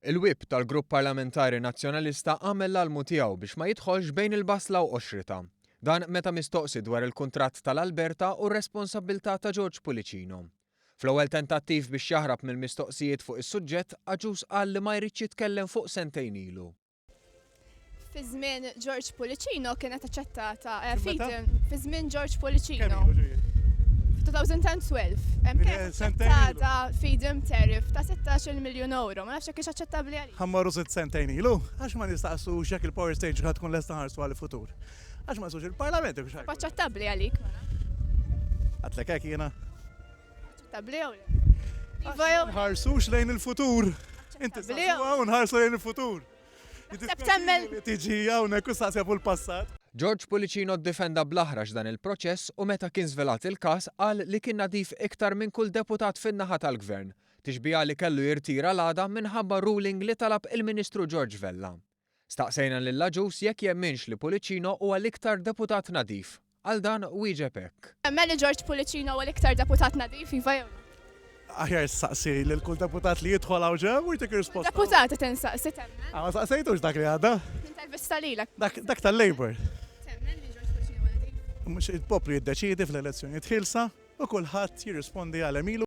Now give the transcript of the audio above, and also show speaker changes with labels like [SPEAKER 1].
[SPEAKER 1] Il-Whip tal-Grupp Parlamentari Nazzjonalista għamel l-almu tiegħu biex ma jidħolx bejn il-basla u qoxritha. Dan meta mistoqsi dwar il-kuntratt tal-Alberta u r-responsabbiltà ta' George Pullicino. Fl-ewwel tentattiv biex jaħrab mill-mistoqsijiet fuq is-suġġett, Agius qal li ma jridx jitkellem fuq sentejn ilu.
[SPEAKER 2] Fi żmien George Pullicino kienet aċċettata eh, fi żmien George Pullicino. F'2012 hemm kienet aċċettata feed-in tariff ta' 16 miljun euro. Ma nafx jekk hix aċċettabbli għalik.
[SPEAKER 3] Ħa mmorru sitt sentejn ilu, għax ma nistaqsux jekk il-power station ħa tkun lesta nħarsu għall-futur. Għax ma nistaqsux il-Parlament jekk hux ħa jkun.
[SPEAKER 2] Aċċettabbli għalik, mela.
[SPEAKER 3] Għadtlek hekk jiena?
[SPEAKER 2] Aċċettabbli jew le? Iva jew le?
[SPEAKER 3] Nħarsux lejn il-futur. Inti saqsuha u nħarsu lejn il-futur.
[SPEAKER 2] Naħseb temmen.
[SPEAKER 3] Tiġi hawnhekk u saqsija fuq il-passat.
[SPEAKER 1] George Pullicino ddefenda bl-aħrax dan il-proċess u meta kien żvelat il-każ qal li kien nadif iktar minn kull deputat fin-naħa tal-Gvern, tixbiha li kellu jirtira l-għada minħabba ruling li talab il-Ministru George Vella. Staqsejna lil Agius jekk jemminx li Pullicino huwa l-iktar deputat nadif. Għal dan wieġeb hekk.
[SPEAKER 2] Temmen li George Pullicino huwa l-iktar deputat nadif, iva jew le?
[SPEAKER 3] Aħjar ssaqsi lil kull deputat li jidħol hawn ġew u jtik risposta.
[SPEAKER 2] Deputat qed insaqsi temmen?
[SPEAKER 3] Ah, ma saqsejtux dak li għadda?
[SPEAKER 2] Nintervista lilek.
[SPEAKER 3] Dak, dak tal-Labour.
[SPEAKER 2] Temmen li George Pullicino huwa nadif?
[SPEAKER 3] Mhux il-poplu jiddeċiedi fl-elezzjonijiet ħielsa u kulħadd jirrispondi għal għemilu.